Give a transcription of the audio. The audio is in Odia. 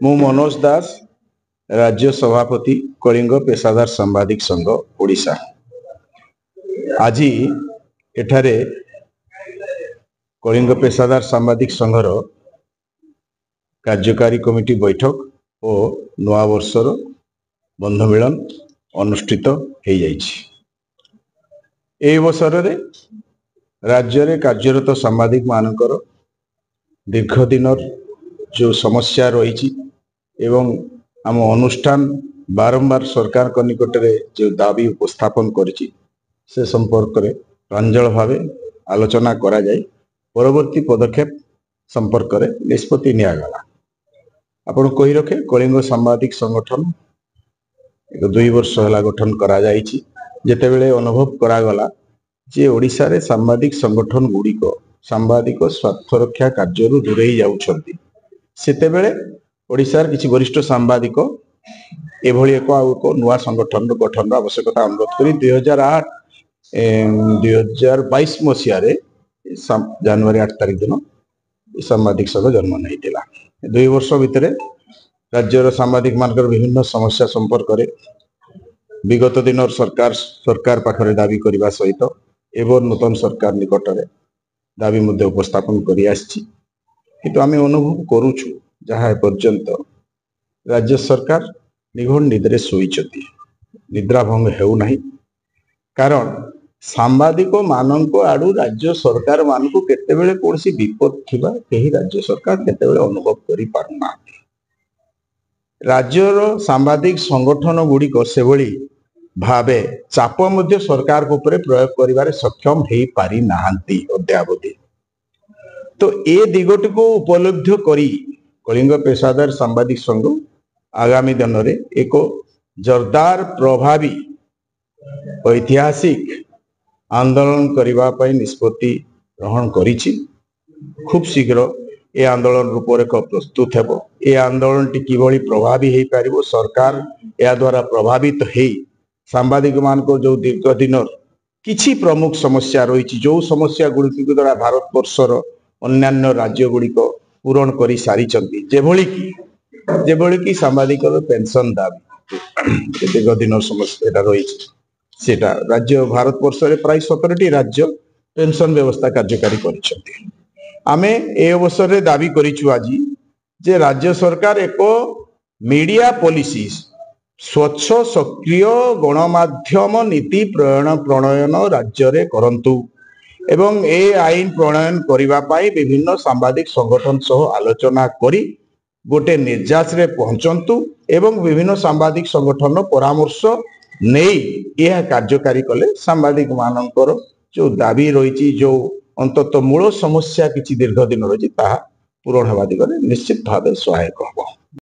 ମୁଁ ମନୋଜ ଦାସ, ରାଜ୍ୟ ସଭାପତି, କଳିଙ୍ଗ ପେଶାଦାର ସାମ୍ବାଦିକ ସଂଘ, ଓଡ଼ିଶା। ଆଜି ଏଠାରେ କଳିଙ୍ଗ ପେଶାଦାର ସାମ୍ବାଦିକ ସଂଘର କାର୍ଯ୍ୟକାରୀ କମିଟି ବୈଠକ ଓ ନୂଆବର୍ଷର ବନ୍ଧୁମିଳନ ଅନୁଷ୍ଠିତ ହେଇଯାଇଛି। ଏହି ଅବସରରେ ରାଜ୍ୟରେ କାର୍ଯ୍ୟରତ ସାମ୍ବାଦିକ ମାନଙ୍କର ଦୀର୍ଘ ଦିନର ଯେଉଁ ସମସ୍ୟା ରହିଛି ଏବଂ ଆମ ଅନୁଷ୍ଠାନ ବାରମ୍ବାର ସରକାରଙ୍କ ନିକଟରେ ଯେଉଁ ଦାବି ଉପସ୍ଥାପନ କରିଛି, ସେ ସମ୍ପର୍କରେ ପ୍ରାଞ୍ଜଳ ଭାବେ ଆଲୋଚନା କରାଯାଇ ପରବର୍ତ୍ତୀ ପଦକ୍ଷେପ ସମ୍ପର୍କରେ ନିଷ୍ପତ୍ତି ନିଆଗଲା। ଆପଣ କହି ରଖେ, କଳିଙ୍ଗ ସାମ୍ବାଦିକ ସଂଗଠନ ଏକ 2 ବର୍ଷ ହେଲା ଗଠନ କରାଯାଇଛି। ଯେତେବେଳେ ଅନୁଭବ କରାଗଲା ଯେ ଓଡ଼ିଶାରେ ସାମ୍ବାଦିକ ସଂଗଠନ ଗୁଡ଼ିକ ସାମ୍ବାଦିକ ସ୍ୱାର୍ଥ ରକ୍ଷା କାର୍ଯ୍ୟରୁ ଦୂରେଇ ଯାଉଛନ୍ତି, ସେତେବେଳେ ଓଡ଼ିଶାର କିଛି ବରିଷ୍ଠ ସାମ୍ବାଦିକ ଏଭଳି ଏକ ଆଉ ଏକ ନୂଆ ସଂଗଠନର ଗଠନର ଆବଶ୍ୟକତା ଅନୁରୋଧ କରି 2008, 2022 ମସିହାରେ ଜାନୁଆରୀ 8 ତାରିଖ ଦିନ ସାମ୍ବାଦିକ ସଂଘ ଜନ୍ମ ନେଇଥିଲା। 2 ବର୍ଷ ଭିତରେ ରାଜ୍ୟର ସାମ୍ବାଦିକ ମାନଙ୍କର ବିଭିନ୍ନ ସମସ୍ୟା ସମ୍ପର୍କରେ ବିଗତ ଦିନର ସରକାର ପାଖରେ ଦାବି କରିବା ସହିତ ଏବଂ ନୂତନ ସରକାର ନିକଟରେ ଦାବି ମଧ୍ୟ ଉପସ୍ଥାପନ କରି ଆସିଛି। କିନ୍ତୁ ଆମେ ଅନୁଭବ କରୁଛୁ ଯାହା ଏପର୍ଯ୍ୟନ୍ତ ରାଜ୍ୟ ସରକାର ନିଘୋଡ଼ ନିଦରେ ଶୋଇଛନ୍ତି, ନିଦ୍ରା ଭଙ୍ଗ ହେଉନାହିଁ। କାରଣ ସାମ୍ବାଦିକ ମାନଙ୍କ ଆଡୁ ରାଜ୍ୟ ସରକାର ମାନଙ୍କୁ କେତେବେଳେ କୌଣସି ବିପଦ ଥିବା କେହି ରାଜ୍ୟ ସରକାର କେତେବେଳେ ଅନୁଭବ କରିପାରୁନାହାନ୍ତି। ରାଜ୍ୟର ସାମ୍ବାଦିକ ସଂଗଠନ ଗୁଡ଼ିକ ସେଭଳି ଭାବେ ଚାପ ମଧ୍ୟ ସରକାରଙ୍କ ଉପରେ ପ୍ରୟୋଗ କରିବାରେ ସକ୍ଷମ ହେଇପାରି ନାହାନ୍ତି ଅଦ୍ୟାବଧି। ତ ଏ ଦିଗଟିକୁ ଉପଲବ୍ଧ କରି କଳିଙ୍ଗ ପେଶାଦାର ସାମ୍ବାଦିକ ସଂଘ ଆଗାମୀ ଦିନରେ ଏକ ଜୋରଦାର, ପ୍ରଭାବୀ, ଐତିହାସିକ ଆନ୍ଦୋଳନ କରିବା ପାଇଁ ନିଷ୍ପତ୍ତି ଗ୍ରହଣ କରିଛି। ଖୁବ୍ ଶୀଘ୍ର ଏ ଆନ୍ଦୋଳନ ରୂପରେଖ ପ୍ରସ୍ତୁତ ହେବ। ଏ ଆନ୍ଦୋଳନଟି କିଭଳି ପ୍ରଭାବୀ ହେଇପାରିବ, ସରକାର ଏହାଦ୍ୱାରା ପ୍ରଭାବିତ ହେଇ ସାମ୍ବାଦିକ ମାନଙ୍କ ଯୋଉ ଦୀର୍ଘ ଦିନର କିଛି ପ୍ରମୁଖ ସମସ୍ୟା ରହିଛି, ଯୋଉ ସମସ୍ୟା ଗୁଡ଼ିକ ଦ୍ୱାରା ଭାରତବର୍ଷର ଅନ୍ୟାନ୍ୟ ରାଜ୍ୟ ଗୁଡ଼ିକ ପୂରଣ କରି ସାରିଛନ୍ତି, ଯେଭଳିକି ସାମ୍ବାଦିକର ପେନସନ ଦାବି, ଦୀର୍ଘ ଦିନର ସମସ୍ୟା ଏଟା ରହିଛି। ସେଟା ରାଜ୍ୟ ଭାରତବର୍ଷରେ ପ୍ରାୟ 17ଟି ରାଜ୍ୟ ପେନସନ ବ୍ୟବସ୍ଥା କାର୍ଯ୍ୟକାରୀ କରିଛନ୍ତି। ଆମେ ଏ ଅବସରରେ ଦାବି କରିଛୁ ଆଜି ଯେ ରାଜ୍ୟ ସରକାର ଏକ ମିଡିଆ ପଲିସି, ସ୍ୱଚ୍ଛ ସକ୍ରିୟ ଗଣମାଧ୍ୟମ ନୀତି ପ୍ରଣୟନ ରାଜ୍ୟରେ କରନ୍ତୁ ଏବଂ ଏ ଆଇନ ପ୍ରଣୟନ କରିବା ପାଇଁ ବିଭିନ୍ନ ସାମ୍ବାଦିକ ସଂଗଠନ ସହ ଆଲୋଚନା କରି ଗୋଟେ ନିର୍ଯାସରେ ପହଞ୍ଚନ୍ତୁ ଏବଂ ବିଭିନ୍ନ ସାମ୍ବାଦିକ ସଂଗଠନର ପରାମର୍ଶ ନେଇ ଏହା କାର୍ଯ୍ୟକାରୀ କଲେ ସାମ୍ବାଦିକ ମାନଙ୍କର ଯୋଉ ଦାବି ରହିଛି, ଯୋଉ ଅନ୍ତତଃ ମୂଳ ସମସ୍ୟା କିଛି ଦୀର୍ଘ ଦିନ ରହିଛି, ତାହା ପୂରଣ ହେବା ଦିଗରେ ନିଶ୍ଚିତ ଭାବେ ସହାୟକ ହେବ।